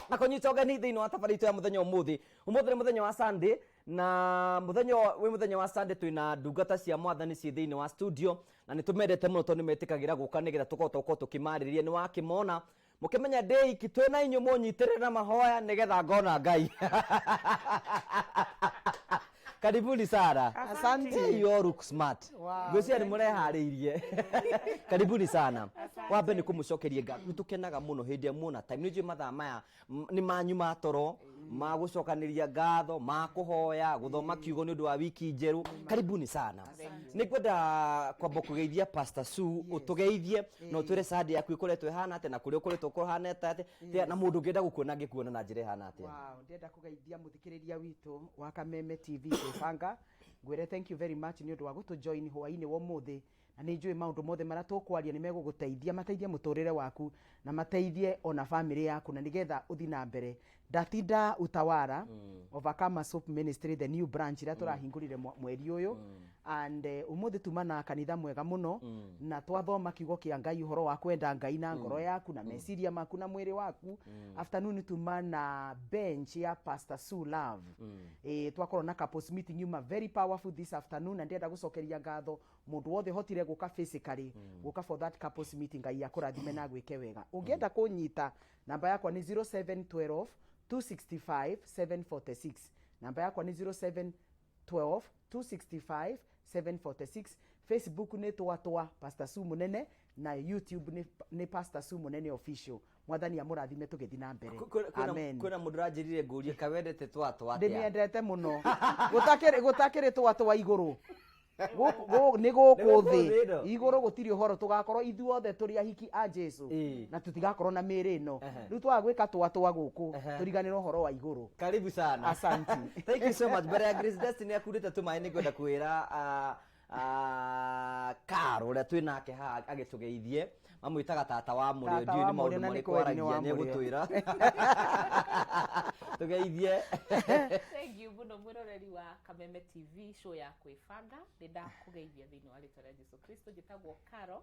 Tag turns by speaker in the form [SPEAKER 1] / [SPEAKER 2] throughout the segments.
[SPEAKER 1] Na kũnyita ũgeni thĩinĩ wa tabarĩra itũ ya mũthenya ũmũthĩ. Ũmũthĩ nĩ mũthenya wa Sunday, na mũthenya wĩ mũthenya wa Sunday twĩna ndungata cia mwathani ciĩ thĩinĩ wa studio, na nĩ tũmendete mũno tondũ nĩ metĩkagĩra gũka nĩgetha tũkahota gũkorwo tũkĩmarĩrĩria. Nĩ wakĩmona mũkĩmenya ndĩ iki, twĩna inyuĩ mũnyitĩrĩre na mahoya nĩgetha ngona Ngai. Karibuni sana.
[SPEAKER 2] Asante.
[SPEAKER 1] Hey, you all look smart.
[SPEAKER 2] Wow,
[SPEAKER 1] Ngwĩciria nĩ
[SPEAKER 2] thank you.
[SPEAKER 1] mũreharĩirie. Karibuni sana. Wambe nĩ kũmũcokeria ngatho. Nĩ tũkenaga mũno hĩndĩ ĩrĩa muona time. Nĩ njũĩ mathaa maya nĩ manyu ma toro, ma gũcokanĩria ngatho, ma kũhoya, gũthoma kiugo nĩ ũndũ wa wiki njerũ. Karibuni sana. Nĩ ngwenda kwamba kũgeithia Pastor Sue, ũtũgeithie na ũtwĩre Sunday yaku ĩkoretwo ĩhana atĩa na kũrĩa ũkoretwo kũhana atĩa, na mũndũ ũngĩenda gũkuona angĩkuona na njĩra ĩhana atĩa.
[SPEAKER 2] Wow, ndĩrenda kũgeithia mũthikĩrĩria witũ wa Kameme TV Kwĩbanga, ngwĩre thank you very much nĩ ũndũ wa gũtũ join hwainĩ wa ũmũthĩ, na nĩ njũĩ maũndũ mothe marĩa tũkwaria nĩ megũgũteithia, mateithie mũtũrĩre waku na mateithie ona famĩlĩ yaku, na nĩgetha ũthiĩ na mbere. Ndatinda Utawala Overcomer Soap Ministry, the new branch ĩrĩa tũrahingũrire mweri ũyũ, and ũmũthĩ tuma na kanitha mwega mũno, na twathoma kiugo kĩa Ngai ũhoro wa kwenda Ngai na ngoro yaku na meciria maku na mwĩrĩ waku. Afternoon tuma na bench ya Pastor Sue Love. Twakorwo na couples meeting yuma very powerful this afternoon, na ndĩrenda gũcokeria ngatho mũndũ wothe hotire gũka physically, gũka for that couples meeting. Ngai akũrathime na agwĩke wega. Ũngĩenda kũnyita, namba yakwa nĩ 0712 265 746. Namba yakwa nĩ 0712 265 746. Facebook nĩ twatwa Pastor Sue Munene, na YouTube nĩ Pastor Sue Munene Official. Mwathani amũrathime tũgĩthiĩ na mbere. Amen.
[SPEAKER 1] Kwĩna mũndũ ũranjĩrire ngũrie kawendete twatwa atĩa.
[SPEAKER 2] Ndĩmĩendete mũno. Gũtakĩrĩ twatwa igũrũ. Nĩ gũkũ
[SPEAKER 1] gũkũ
[SPEAKER 2] thĩ.
[SPEAKER 1] Thĩ ĩno.
[SPEAKER 2] Igũrũ gũtirĩ ũhoro, tũgakorwo ithuothe tũrĩ ahiki a Jesu na tũtigakorwo na mĩĩrĩ ĩno. Rĩu twaga gwĩka twatwa gũkũ, tũriganĩre ũhoro wa igũrũ.
[SPEAKER 1] Karibu sana.
[SPEAKER 2] Asante.
[SPEAKER 1] Thank you so much. Mbere ya Grace Destiny akundĩte tũmaĩ, nĩ ngwenda kwĩra Karo ũrĩa twĩ nake haha agĩtũgeithie, mamwĩtaga tata wa mũrĩo.
[SPEAKER 2] Tata
[SPEAKER 1] Ndiũĩ
[SPEAKER 2] wa
[SPEAKER 1] nĩ maũndũ
[SPEAKER 2] mũrĩo na nĩ
[SPEAKER 1] marĩkũ
[SPEAKER 2] kweri nĩ
[SPEAKER 1] aragia,
[SPEAKER 2] wa
[SPEAKER 1] nĩ
[SPEAKER 2] mũrĩo.
[SPEAKER 1] egũtwĩra tũgeithie.
[SPEAKER 3] Thank you mũno, mwĩroreri wa Kameme TV, show ya Kwĩbanga. Nĩ ndakũgeithia thĩinĩ wa rĩtwa rĩa Jesu Kristo. Njĩtagwo Karo,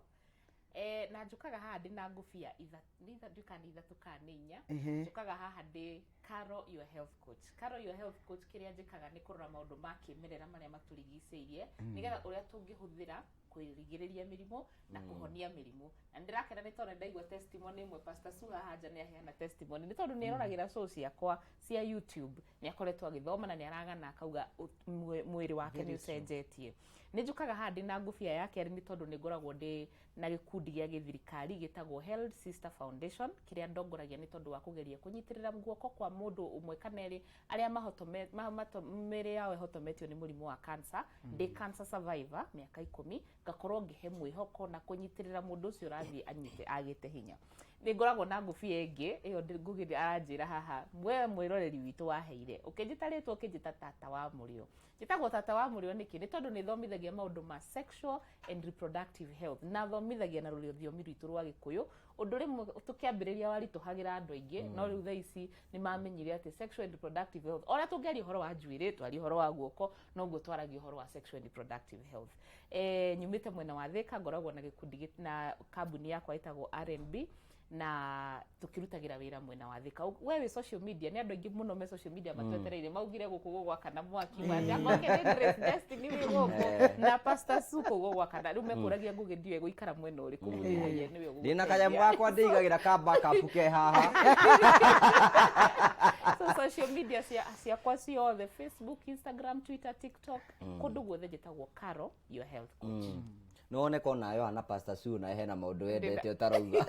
[SPEAKER 3] na njũkaga haha ndĩ na ngũbia ndiũĩ kana nĩ ithatũ kana nĩ inya. Njũkaga haha ndĩ Caro Your Health Coach. Caro Your Health Coach, kĩrĩa njĩkaga nĩ kũrora maũndũ ma kĩmerera marĩa matũrigicĩirie, nĩgetha ũrĩa tũngĩhũthĩra kwĩrigĩrĩria mĩrimũ na kũhonia mĩrimũ. Na nĩ ndĩrakena nĩ tondũ ndaigua testimony ĩmwe, Pastor Sue haha nja nĩ aheana testimony, nĩ tondũ nĩ eroragĩra show ciakwa cia YouTube, nĩ akoretwo agĩthoma na nĩ aragana akauga mwĩrĩ wake nĩ ũcenjetie. Nĩ njũkaga haha ndĩ na ngũbia ya kerĩ nĩ tondũ nĩ ngoragwo ndĩ na gĩkundi gĩa gĩthirikari gĩtagwo Health Sister Foundation, kĩrĩa ndongoragia nĩ tondũ wa kũgeria kũnyitĩrĩra guoko kwa mũndũ ũmwe kana erĩ arĩa mĩĩrĩ yao ĩhotometio nĩ mũrimũ wa cancer. Ndĩ cancer survivor mĩaka 10, ngakorwo ngĩhe mwĩhoko na kũnyitĩrĩra mũndũ ũcio ũrathiĩ anyite agĩte hinya. Nĩ ngoragwo na ngũbia ĩngĩ ĩyo Ngũgĩ aranjĩra haha, we mwĩroreri witũ waheire ũkĩnjĩta rĩtwa, ũkĩnjĩta tata wa mũrĩo. Njĩtagwo tata wa mũrĩo nĩkĩ? Nĩ tondũ nĩ thomithagia maũndũ ma sexual and reproductive health, na thomithagia na rũthiomi rwitũ rwa Gĩkũyũ, ũndũ rĩmwe tũkĩambĩrĩria waritũhagĩra andũ aingĩ, no rĩu thaa ici nĩ mamenyire atĩ sexual and reproductive health, o ũrĩa tũngĩaria ũhoro wa njuĩrĩ, twarie ũhoro wa guoko, noguo twaragia ũhoro wa sexual and reproductive health. Nyumĩte mwena wa Thĩka, ngoragwo na gĩkundi na kambuni yakwa ĩtagwo R&B, na tukirutagira wira mwena wa Thika. We wĩ social media, nĩ andũ aingĩ mũno me social media matwetereire, maugire gũkũ gũgwakana mwaki majakoke nĩ Grace Destiny wĩ gũkũ na Pastor Sue kũu gũgwakana. Rĩu mekũragia Ngũgĩ ndiũĩ gũikara mwena ũrĩkũ, mũthĩ nĩwe
[SPEAKER 1] Ndĩna kanyamũ
[SPEAKER 3] ũgũteithia.
[SPEAKER 1] Gakwa ndĩigagĩra ka backup ke haha.
[SPEAKER 3] So social media ciakwa ciothe, Facebook, Instagram, Twitter, TikTok, kũndũ guothe njĩtagwo Caro Your Health Coach.
[SPEAKER 1] Nĩwone ko nayo hana Pastor Sue na hena maũndũ wendete ũtarauga.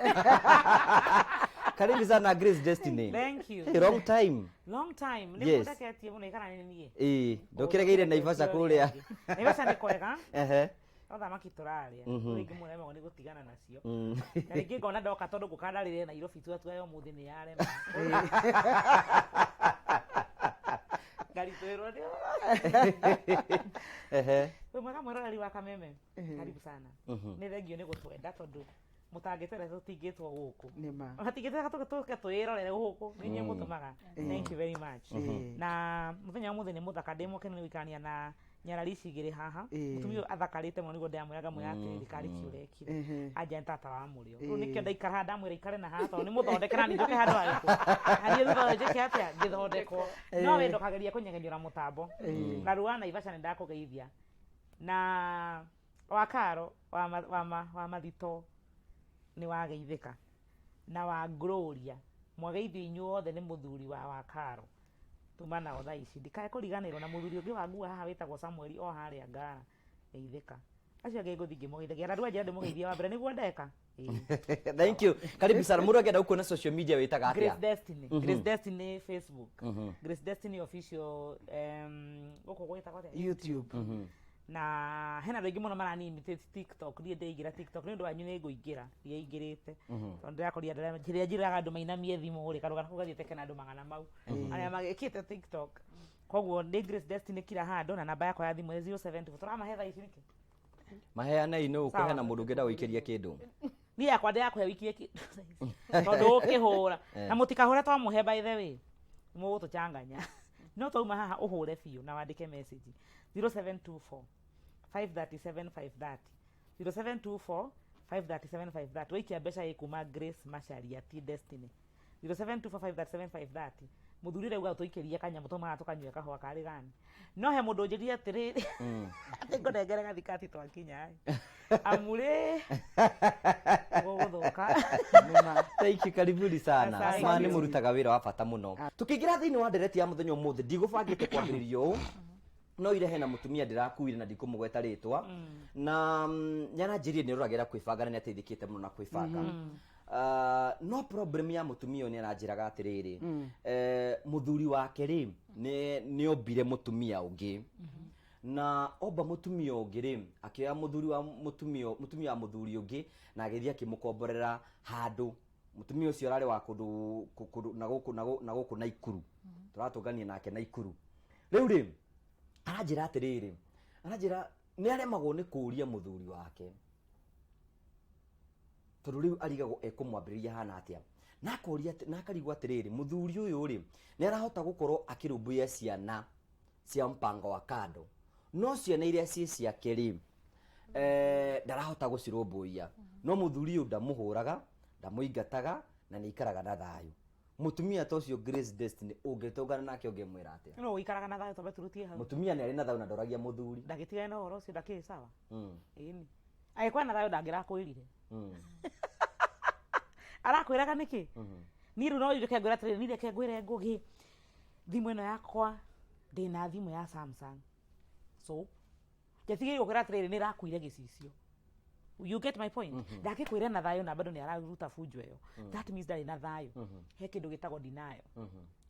[SPEAKER 1] Karibu sana, Grace Destiny.
[SPEAKER 4] Thank you.
[SPEAKER 1] Hey, long time.
[SPEAKER 4] Long time. Nĩ mũndeketie mũno ikara nĩ niĩ.
[SPEAKER 1] Ĩĩ, ndũkĩregeire Naivasha kũrĩa.
[SPEAKER 4] Naivasha nĩ kwega. No thamaki tũrarĩa. Rĩngĩ mũremagwo nĩ gũtigana nacio. Na rĩngĩ ngona ndoka tondũ ngũka ndarĩre Nairobi tua ya ũmũthĩ nĩ yarema. Ngaritũhĩrwo nĩ. Wĩ mwega, mwĩroreri wa Kameme. Karibu sana. Nĩ thengio nĩ gũtwenda tondũ mũtangĩtwenda tũtingĩtwo gũkũ.
[SPEAKER 2] Nĩ ma.
[SPEAKER 4] Matingĩtwenda tũke twĩrorere gũkũ, nĩ inyuĩ mũtũmaga. Thank you very much. Na mũthenya wa ũmũthĩ nĩ mũthaka, ndĩ mũkenu nĩ gũikarania na Nyarari ici igĩrĩ haha.
[SPEAKER 2] Ĩĩ.
[SPEAKER 4] Mũtumia ũyũ athakarĩte mũno nĩguo ndĩramwĩra ngamwĩra atĩrĩrĩ karĩ kĩ ũrekire. Anja nĩ tata wa mũrĩo. Rĩu nĩkĩo ndaikara haha ndamwĩra ikare na haha tondũ nĩ mũthondeke na niĩ njoke handũ harĩkũ. Na niĩ thutha ũyũ njĩke atĩa ngĩthondekwo. No we ndũkageria kũnyegenyũra mũtambo. Na rũa Naivasha nĩ ndakũgeithia. Na wa Karo wa ma, wa ma, wa Mathito nĩ wageithĩka. Na wa Gloria mwageithio inyuothe nĩ mũthuri wa wa Karo. Tuma nao thaa ici ndikae kũriganĩrwo na mũthuri ũngĩ wa ngua haha wĩtagwo Samuel o harĩa Ngara geithĩka. Acio angĩ ngũthiĩ ngĩmũgeithagia na rĩu anjĩra ndĩmũgeithie wa mbere nĩguo ndeka. Ĩĩ.
[SPEAKER 1] Thank you, karibu sana. Mũndũ angĩenda gũkuona social media wĩtaga
[SPEAKER 4] Grace
[SPEAKER 1] atĩa?
[SPEAKER 4] Destiny, Grace Destiny Facebook, Grace Destiny official, gũkũ gwĩtagwo atĩa?
[SPEAKER 2] YouTube.
[SPEAKER 4] Na hena andũ aingĩ mũno marani imitate TikTok. Niĩ ndĩingĩra TikTok nĩ ũndũ wanyu, nĩ ngũingĩra ndiaingĩrĩte tondũ ndĩrakoria andũ arĩa rĩrĩa njĩraga andũ mainamie thimũ rĩ karũgano kau gathiĩte kena andũ magana mau arĩa magĩkĩte TikTok. Koguo nĩ Grace Destiny kila handũ, na namba yakwa ya thimũ nĩ 072. Tũramahe thaa ici nĩkĩ?
[SPEAKER 1] Maheanei nĩ ũkũheana
[SPEAKER 4] Sawa.
[SPEAKER 1] mũndũ ũngĩenda gũikĩria kĩndũ.
[SPEAKER 4] Niĩ yakwa ndĩrakũhe wikie kĩndũ thaa ici tondũ ũkĩhũra na mũtikahũre twamũhe. By the way, mũgũtũchanganya no twauma haha ũhũre biũ na wandĩke message 0724 537 530, 0724 537 530. Waikia mbeca ĩkuma Grace Macharia ti Destiny, 0724 537 530. Mũthuri ũrĩa uga tũikĩrie kanyamũ tũmaga tũkanyue kahũa karĩ gani, no he mũndũ ũnjĩrire atĩrĩrĩ atĩ ngũnengere gathikati twakinya ĩ amu rĩ gũgũthũka.
[SPEAKER 1] Thank you, karibuni sana.
[SPEAKER 4] Asante.
[SPEAKER 1] Ma nĩ mũrutaga wĩra wa bata mũno. Tũkĩingĩra thĩinĩ wa ndereti ya mũthenya ũmũthĩ, ndigũbangĩte kwambĩrĩria ũũ, no ire hena mũtumia ndĩrakuire na ndikũmũgweta rĩtwa na nĩaranjĩrire nĩroragĩra kwĩbanga na nĩateithĩkĩte mũno na kwĩbanga. No problem ya mũtumia ũyũ nĩ aranjĩraga atĩrĩrĩ, mũthuri wake rĩ nĩ ombire mũtumia ũngĩ, na omba mũtumia ũngĩ rĩ akĩoya mũthuri wa mũtumia, mũtumia wa mũthuri ũngĩ, na agĩthiĩ akĩmũkomborera handũ. Mũtumia ũcio ararĩ wa kũndũ kũndũ na gũkũ na gũkũ Naikuru, tũratũngania nake Naikuru. Rĩu rĩ aranjĩra atĩrĩrĩ, aranjĩra nĩ aremagwo nĩ kũũria mũthuri wake tondũ rĩu arigagwo ekũmwambĩrĩria hana atĩa, na akoria na akarigwo atĩrĩrĩ, mũthuri ũyũ rĩ nĩ arahota gũkorwo akĩrũmbũiya ciana cia mpango wa kando, no ciana iria ciĩ ciake rĩ ndarahota gũcirũmbũiya. No mũthuri ũyũ ndamũhũraga, ndamũingataga na nĩ ikaraga na thayũ. Mũtumia ta ũcio, Grace Destiny, ũngĩtũngana nake ũngĩmwĩra atĩa?
[SPEAKER 4] No ũikaraga na thayũ, twambe tũrutie hau.
[SPEAKER 1] Mũtumia nĩ arĩ na thayũ na ndoragia mũthuri.
[SPEAKER 4] Ndagĩtigane na ũhoro ũcio, ndakĩrĩ sawa. Ĩni angĩkorwo na thayũ ndangĩrakwĩrire. Arakwĩraga nĩkĩ? Niĩ rĩu no reke ngwĩre atĩrĩrĩ, niĩ reke ngwĩre Ngũgĩ, thimũ ĩno yakwa ndĩna thimũ ya Samsung, so njetigĩire gũkwĩra atĩrĩrĩ nĩ ĩrakuire gĩcicio. You get my point? Ndangĩkwĩra na thayũ na bado nĩ araruta bunjo ĩyo. That means ndarĩ na thayũ. He kĩndũ gĩtagwo denial,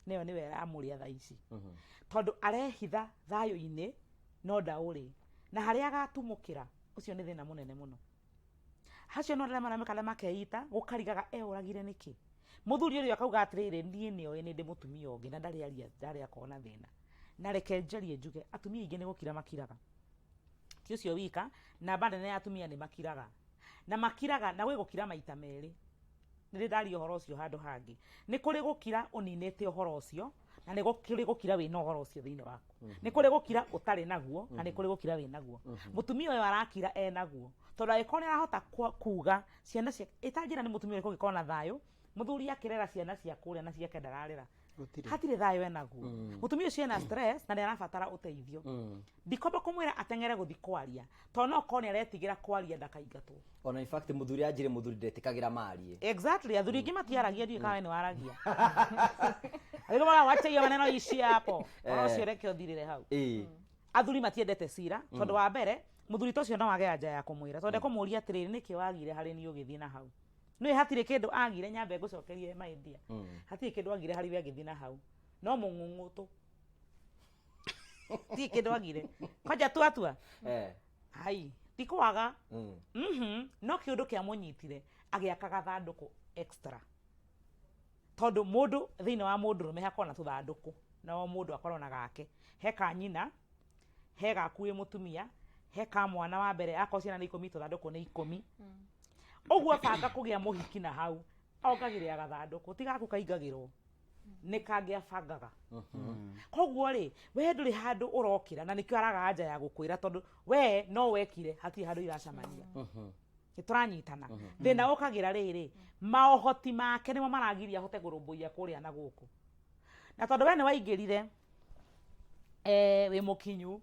[SPEAKER 4] nĩyo nĩwe ĩramũrĩa thaa ici tondũ arehitha thayũ-inĩ no ndaũrĩ na harĩa agatumũkĩra. Ũcio nĩ thĩna mũnene mũno. Acio no arĩa maramekana makeita gũkarigaga eũragire nĩkĩ. Mũthuri ũrĩa akauga atĩrĩrĩ, niĩ nĩoĩ nĩ ndĩ mũtumia ũngĩ na ndarĩ aria, ndarĩ akorwo na thĩna. Na reke njarie njuge atumia aingĩ nĩ gũkira makiraga, ti ũcio wika. Namba nene ya atumia nĩ makiraga na makiraga na gwĩ gũkira maita merĩ. Nĩ ndĩ ndaria ũhoro ũcio handũ hangĩ. Nĩ kũrĩ gũkira ũninĩte ũhoro ũcio na nĩ kũrĩ gũkira wĩna ũhoro ũcio thĩinĩ waku. Nĩ kũrĩ gũkira ũtarĩ naguo na nĩ kũrĩ gũkira wĩ naguo. Mũtumia ũyũ arakira enaguo tondũ angĩkorwo nĩ arahota kuga ciana cia ĩtanjĩra nĩ mũtumia ũrĩkũ ũngĩkorwo na thayũ mũthuri akĩrera ciana cia kũrĩa na ciake ndararera.
[SPEAKER 2] Gũtirĩ.
[SPEAKER 4] Hatirĩ thayũ enaguo. Mũtumia ũcio ena stress na nĩ arabatara ũteithio. Ndikomba kũmwĩra ateng'ere gũthi kwaria tondũ no korwo nĩ aretigĩra kwaria ndakaingatwo.
[SPEAKER 1] Ona in fact mũthuri anjĩre mũthuri ndetĩkagĩra marie.
[SPEAKER 4] Exactly, athuri aingĩ matiaragia. Ndiũĩ kana we nĩ waragia. Athuri mara wacha hiyo maneno ici hapo, ũhoro ũcio reke ũthirĩre hau. Athuri matiendete cira tondũ wa mbere mũthuri ta ũcio no age anja ya kũmwĩra tondũ ekũmũria atĩrĩrĩ, nĩkĩ wagire harĩ niĩ ũgĩthiĩ na hau? Nĩ hatirĩ kĩndũ agire. Nyambe ngũcokerie my dear, hatirĩ kĩndũ agire harĩ we agĩthiĩ na hau, no mũng'ũng'ũtũ tirĩ kĩndũ agire kwanja tuatua. Hai ti kwaga. No kĩũndũ kĩamũnyitire agĩaka gathandũkũ extra tondũ mũndũ thĩinĩ wa mũndũrũme hakorwo na tũthandũkũ na o mũndũ akorwo na gake. He ka nyina, he gaku wĩ mũtumia, he ka mwana wa mbere. Akorwo ciana nĩ 10, tũthandũkũ nĩ 10. Ũguo banga kũgĩa mũhiki na hau ongagĩrĩra gathandũkũ, ti gaku kaingagĩrwo. Nĩ kangĩabangaga. Koguo rĩ, we ndũrĩ handũ ũrokĩra, na nĩkĩo araga anja ya gũkwĩra, tondũ we no wekire, hatirĩ handũ iracemania. Nĩ tũranyitana? Thĩna ũkagĩra rĩrĩ, maũhoti make nĩmo maragiria ahote kũrũmbũiya kũrĩa na gũkũ, na tondũ we nĩ waingĩrire wĩ mũkinyu,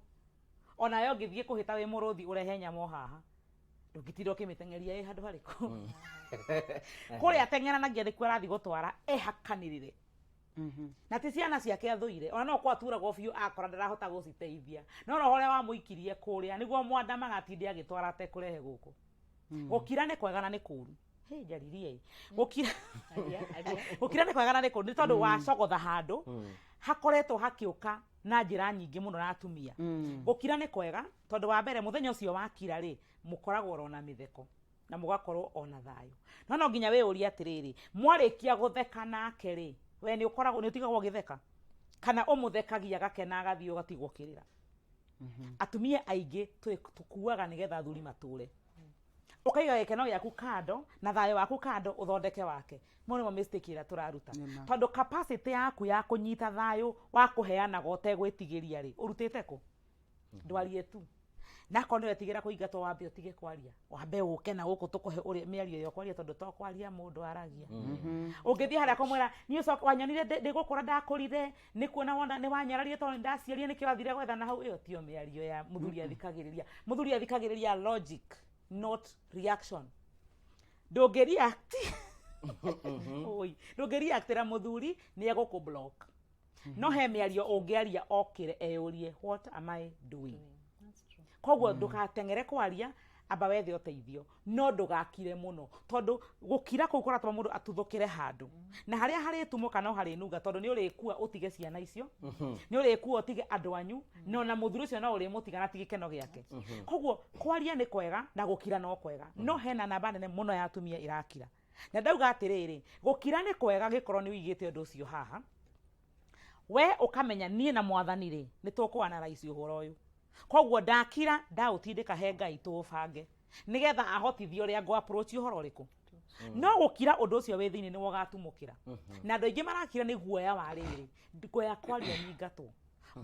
[SPEAKER 4] onawe ũngĩthiĩ kũhĩta wĩ mũrũthi ũrehe nyama o haha, ndũngĩtinda ũkĩmĩteng'eria ĩ handũ harĩkũ. Kũrĩa ateng'eranagia nĩkuo arathiĩ gũtwara ehakanĩrĩre, na ti ciana ciake athũire, ona no kwaturagwo biũ akora ndarahota gũciteithia, no roho ũrĩa wamũikirie kũrĩa nĩguo mwandamaga atinde agĩtwara atekũrehe gũkũ. Gũkira nĩ kwega na nĩ kũũru. Hĩ, njaririe ĩ. Gũkira, gũkira nĩ kwega na nĩ kũũru, nĩ tondũ wacogotha handũ hakoretwo hakĩũka na njĩra nyingĩ mũno na atumia. Gũkira nĩ kwega tondũ wa mbere, mũthenya ũcio wakira rĩ, mũkoragwo oro na mĩtheko na mũgakorwo ona thayũ, no nginya wĩyũrie atĩrĩrĩ, mwarĩkia gũtheka nake rĩ, we nĩ ũkoragwo nĩ ũtigagwo ũgĩtheka kana ũmũthekagia agakena agathiĩ ũgatigwo ũkĩrĩra? Atumia aingĩ tũkuaga nĩgetha athuri matũre, ũkaiga gĩkeno gĩaku kando na thayũ waku kando ũthondeke wake. Mau nĩmo mistake ĩrĩa tũraruta, tondũ capacity yaku ya kũnyita thayũ wa kũheanaga ũtegwĩtigĩria rĩ, ũrutĩte kũ? Ndwarie tu, nakorwo nĩ wetigĩra kũingatwo, wambe ũtige kwaria, wambe ũke na gũkũ tũkũhe ũrĩa mĩario ĩyo kwaria, tondũ to kwaria mũndũ aragia. Ũngĩthiĩ harĩa kũmwĩra niĩ ũcoke wanyonire ndĩgũkũra, ndakũrire nĩ kuona wona nĩ wanyararire tondũ nĩ ndaciarire, nĩkĩo wathire gwetha na hau. Ĩyo tiyo mĩario ya mũthuri athikagĩrĩria. Mũthuri athikagĩrĩria logic, not reaction. Ndũngĩ react, oi, ndũngĩ reactĩra mũthuri, nĩ egũkũ block. No he mĩario ũngĩaria okĩre eyũrie, "What am I doing?" Koguo ndũgateng'ere kwaria, amba wethe ũteithio, no ndũgakire mũno, tondũ gũkira kũu kũratũma mũndũ atuthũkĩre handũ na harĩa harĩtumũka no harĩnunga, tondũ nĩ ũrĩkua ũtige ciana icio, nĩ ũrĩkua ũtige andũ anyu, na ona mũthuri ũcio no ũrĩmũtiga na ti gĩkeno gĩake. Koguo kwaria nĩ kwega na gũkira no kwega, no hena namba nene mũno ya atumia irakira. Na ndauga atĩrĩrĩ, gũkira nĩ kwega gĩkorwo nĩ ũigĩte ũndũ ũcio haha, we ũkamenya niĩ na Mwathani rĩ, nĩ tũkũ analyze ũhoro ũyũ. Koguo ndakira, ndaũtindĩka he Ngai tũũbange nĩgetha ahotithie ũrĩa ngũ approach ũhoro ũrĩkũ. No gũkira ũndũ ũcio wĩ thĩinĩ nĩwe ũgatumũkĩra, na andũ aingĩ marakira nĩ guoya wa rĩrĩ, guoya kwaria nyingatwo,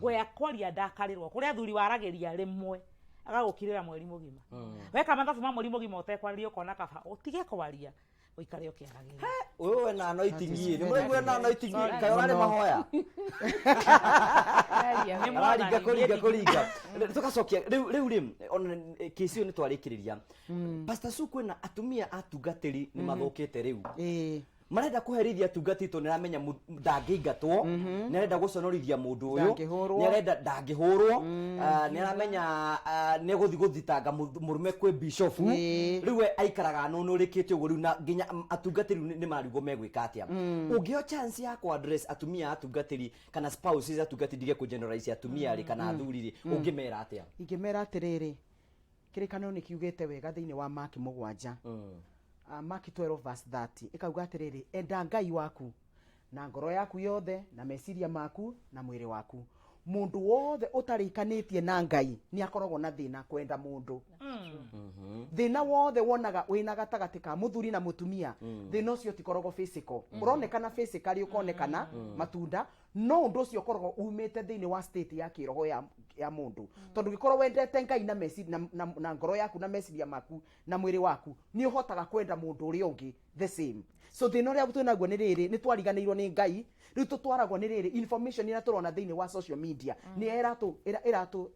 [SPEAKER 4] guoya kwaria ndakarĩrwo. Kũrĩ athuri waragĩria rĩmwe agagũkirĩra mweri mũgima. Weka mathabu ma mweri mũgima ũtekwarĩria, ũkona kaba ũtige kwaria, ũikare ũkĩaragĩria.
[SPEAKER 1] Ũyũ we na anointing ĩ, nĩ mũraigua na anointing kaĩ ũrarĩ mahoya?
[SPEAKER 4] Nĩ
[SPEAKER 1] Araringa
[SPEAKER 4] Mwathani,
[SPEAKER 1] kũringa
[SPEAKER 4] niĩ
[SPEAKER 1] kũringa tũgacokia rĩu rĩ, ona kĩci ũyũ nĩ twarĩkĩrĩria. Pastor Sue, kwĩna atumia atungatĩri nĩ mathũkĩte rĩu, marenda kũherithia atungatĩri tondũ nĩaramenya ndangĩingatwo, nĩarenda gũconorithia mũndũ ũyũ.
[SPEAKER 2] Ndangĩhũrwo.
[SPEAKER 1] Nĩarenda ndangĩhũrwo. Ah, nĩaramenya, ah, nĩegũthiĩ gũthitanga mũrũme kwĩ bishofu. Rĩu we aikaraga anũnũrĩkĩte ũguo rĩu, na nginya atungatĩri rĩu nĩ marigwo megwĩka atĩa. Ũngĩheo chance ya kũ address atumia a atungatĩri kana spouses atungatĩri, ndige kũ generalize atumia rĩ kana athuri rĩ, ũngĩmera atĩa?
[SPEAKER 2] Ingĩmera atĩrĩrĩ, kĩrĩkanĩro nĩ kiugĩte wega thĩinĩ wa Maki 7, Maki 12 verse 30, ĩkauga atĩrĩrĩ, "Enda Ngai waku na ngoro yaku yothe na meciria maku na mwĩrĩ waku." Mũndũ wothe ũtarĩkanĩtie na Ngai nĩ akoragwo na thĩna kwenda mũndũ. Thĩna wothe wonaga wĩna gatagatĩ ka mũthuri na mũtumia, thĩna ũcio ũtikoragwo physical, ũronekana physically, ũkonekana matunda, no ũndũ ũcio ũkoragwo umĩte thĩinĩ wa state ya kĩroho ya mũndũ, tondũ gĩkorwo wendete Ngai na, na ngoro yaku na meciria maku na mwĩrĩ waku, nĩ ũhotaga kwenda mũndũ ũrĩa ũngĩ the same. So thĩna ũrĩa twĩ naguo nĩ rĩrĩ, nĩ twariganĩirwo nĩ Ngai. Rĩu tũtwaragwo nĩ rĩrĩ, information ĩrĩa tũrona thĩinĩ wa social media nĩ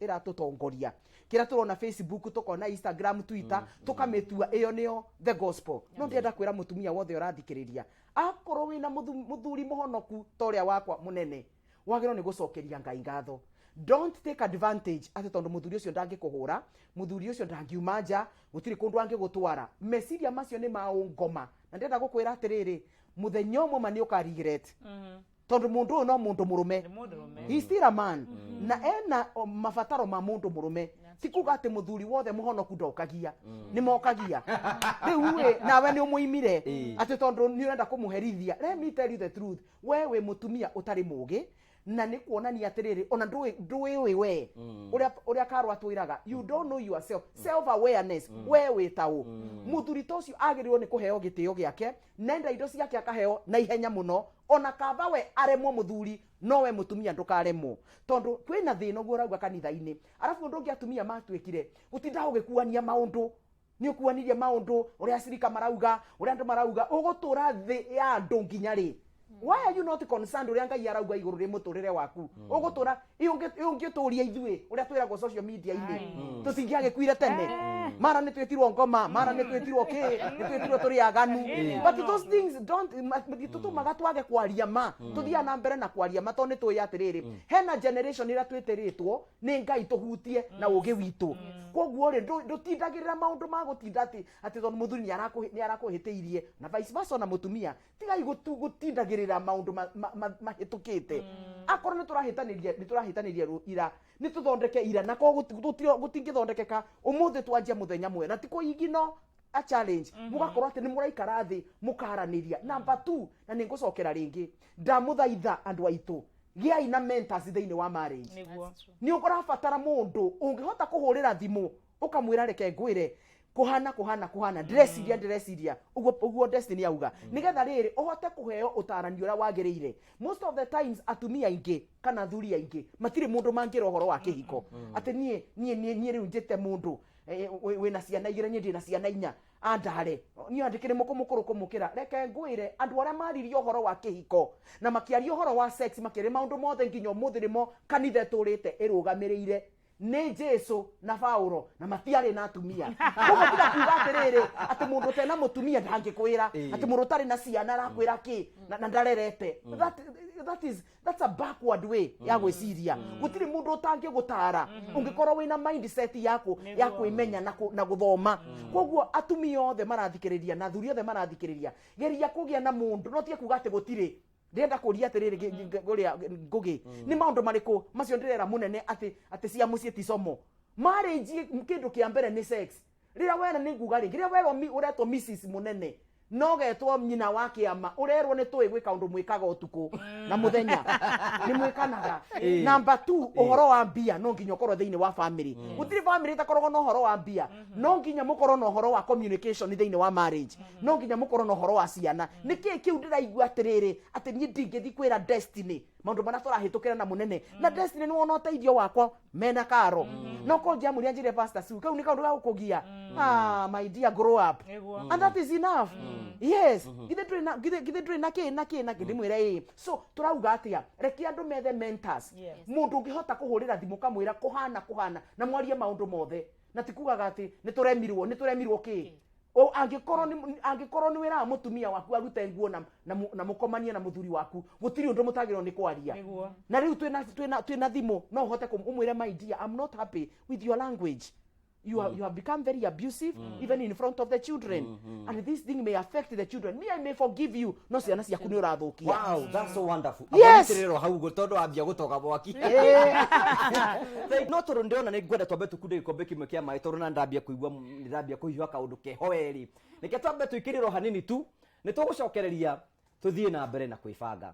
[SPEAKER 2] ĩratũtongoria. Kĩrĩa tũrona Facebook, tũkona Instagram, Twitter, tũkamĩtua ĩyo nĩyo the gospel. No ndĩrenda kwĩra mũtumia wothe ũrathikĩrĩria, akorwo wĩna mũthuri mũhonoku ta ũrĩa wakwa mũnene, wagĩrĩirwo nĩ gũcokeria Ngai ngatho. Don't take advantage atĩ tondũ mũthuri ũcio ndangĩkũhũra, mũthuri ũcio ndangiuma nja, gũtirĩ kũndũ angĩgũtwara. Meciria macio nĩ ma ũngoma, na ndĩrenda gũkwĩra atĩrĩrĩ, mũthenya ũmwe ma nĩ ũka regret, tondũ mũndũ ũyũ no mũndũ mũrũme.
[SPEAKER 4] Nĩ mũndũrũme.
[SPEAKER 2] He's still a man na ena mabataro ma mũndũ mũrũme. Ti kuga atĩ mũthuri wothe mũhonoku ndokagia, nĩ mokagia. Rĩu ĩ nawe nĩ ũmũimire atĩ tondũ nĩ ũrenda kũmũherithia. Let me tell you the truth, we wĩ mũtumia ũtarĩ mũgĩ. Na nĩ kuonania atĩrĩrĩ, ona ndũĩũĩ we ũrĩa Karwa atwĩraga, you don't know yourself, self awareness, we wĩ ta ũ. Mũthuri ta ũcio agĩrĩirwo nĩ kũheo gĩtĩo gĩake, nenda indo ciake akaheo na ihenya mũno. Ona kaba we aremwo mũthuri, no we mũtumia ndũkaremwo, tondũ kwĩna thĩna ũguo ũrauga kanitha-inĩ. Arabu ũndũ ũngĩ atumia matuĩkire gũtinda ũgĩkuania maũndũ, nĩ ũkuanirie maũndũ ũrĩa acirika marauga, ũrĩa andũ marauga, ũgũtũra thĩ ya andũ nginya rĩ? Why are you not concerned ũrĩa Ngai arauga igũrũ rĩ mũtũrĩre waku? Ũgũtũra ũngĩtũria ithuĩ ũrĩa twĩragwo social media-inĩ, tũtingĩagĩkuire tene. Mara nĩ twĩtirwo ngoma, mara nĩ twĩtirwo kĩ, nĩ twĩtirwo tũrĩ aganu, but those things don't matitũtũmaga twage kwaria ma. Tũthiaga na mbere na kwaria ma, tondũ nĩ tũĩ atĩrĩrĩ, hena generation ĩrĩa twĩtĩrĩtwo nĩ Ngai tũhutie na ũgĩ witũ. Koguo rĩ, ndũtindagĩrĩra maũndũ ma gũtinda atĩ tondũ mũthuri nĩ arakũhĩtĩirie, na vice versa ona mũtumia. Tigai gũtindagĩrĩra maũndũ mahĩtũkĩte. Akorwo nĩ tũrahĩtanĩria, nĩ tũrahĩtanĩria ira, nĩ tũthondeke ira, na korwo gũtingĩthondekeka ũmũthĩ, twanjia mũthenya mwega na ti kũigino a challenge, mũgakorwo atĩ nĩ mũraikara thĩ mũkaranĩria. Number two, na nĩ ngũcokera rĩngĩ, ndamũthaitha andũ aitũ, gĩai na mentors thĩinĩ wa marriage. Nĩ ũrabatara mũndũ ũngĩhota kũhũrĩra thimũ ũkamwĩra, "Reke ngwĩre kũhana kũhana kũhana, ndĩreciria ũguo ũguo Destiny auga," nĩgetha rĩrĩ ũhote kũheo ũtarani ũrĩa wagĩrĩire. Most of the times atumia aingĩ kana athuri aingĩ matirĩ mũndũ mangĩra ũhoro wa kĩhiko, atĩ niĩ rĩu njĩte mũndũ wĩna ciana 2, niĩ ndĩna ciana 4, andare niĩ andĩkĩrĩ mũkũ mũkũrũ kũmũkĩra. Reke ngwĩre, andũ arĩa maririe ũhoro wa kĩhiko na makĩaria ũhoro wa sex, makĩaria maũndũ mothe nginya ũmũthĩ nĩmo kanitha ĩtũrĩte ĩrũgamĩrĩire, nĩ Jesu na Paulo, na matiarĩ na atumia. Koguo tiga kuga atĩrĩrĩ, atĩ mũndũ ũtena mũtumia ndangĩkwĩra, atĩ mũndũ ũtarĩ na ciana arakwĩra kĩ na ndarerete. That's a backward way ya gwĩciria. Gũtirĩ mũndũ ũtangĩgũtara ũngĩkorwo wĩna mindset yaku ya kwĩmenya na gũthoma. Koguo atumia othe marathikĩrĩria na athuri othe marathikĩrĩria, geria kũgĩa na mũndũ. No tige kuga atĩ gũtirĩ. Ndĩrenda kũria atĩrĩrĩ, kũrĩa Ngũgĩ, nĩ maũndũ marĩkũ macio ndĩrera mũnene atĩ cia mũciĩ ti somo? Marriage, kĩndũ kĩa mbere nĩ sex. Rĩrĩa wera, nĩ nguga rĩngĩ, rĩrĩa werwo ũretwo Mrs Mũnene, no getwo nyina wa kĩama, ũrerwo nĩ tũĩ gwĩka ũndũ mwĩkaga ũtukũ na mũthenya, nĩ mwĩkanaga. Number two, ũhoro wa mbia no nginya ũkorwo thĩinĩ wa family. Gũtirĩ family ĩtakoragwo na ũhoro wa mbia. No nginya mũkorwo na ũhoro wa communication thĩinĩ wa marriage. No nginya mũkorwo na ũhoro wa ciana. Nĩ kĩĩ kĩu ndĩraigua atĩrĩrĩ, atĩ niĩ ndingĩthiĩ kwĩra Destiny maũndũ marĩa tũrahĩtũkĩra na mũnene, na Destiny nĩ wona ũteithio wakwa mena Karo, no ko ngĩamũria njĩre Pastor Sue, kau nĩ kaũndũ ga gũkũgia? Ah, my dear, grow up. And that is enough. Yes, githĩ ndũrĩ na kĩ na kĩ na kĩ, ndĩmwĩre ĩ. So tũrauga atĩa? Reke andũ methe mentors, mũndũ ũngĩhota kũhũrĩra thimũ kamwĩra kũhana kũhana, na mwarie maũndũ mothe, na ti kugaga atĩ nĩ tũremirwo kĩ. O angĩkorwo nĩ wĩraga mũtumia waku arute nguo na mũkomanie na mũthuri waku, gũtirĩ ũndũ mũtagĩrĩirwo nĩ kwaria. Na rĩu twĩna thimũ, no ũhote ũmwĩre, "My dear, I'm not happy with your language. You have become very abusive, even in front of the children, and this thing may affect the children. Me, I may forgive you, no ciana ciaku nĩ ũrathũkia."
[SPEAKER 1] Wow, that's so wonderful.
[SPEAKER 2] Yes.
[SPEAKER 1] Rĩro hau ũguo tondũ wambia gũtoga mwaki. No tondũ ndĩrona nĩ ngwenda twambe tũkunde gĩkombe kĩmwe kĩa maĩ, tondũ na ndambia kũigua nĩ ndambia kũhiũha kaũndũ keho werĩ. Reke twambe tũikĩrĩrwo hanini tu, nĩ tũgũcokereria tũthiĩ na mbere na kwĩbanga.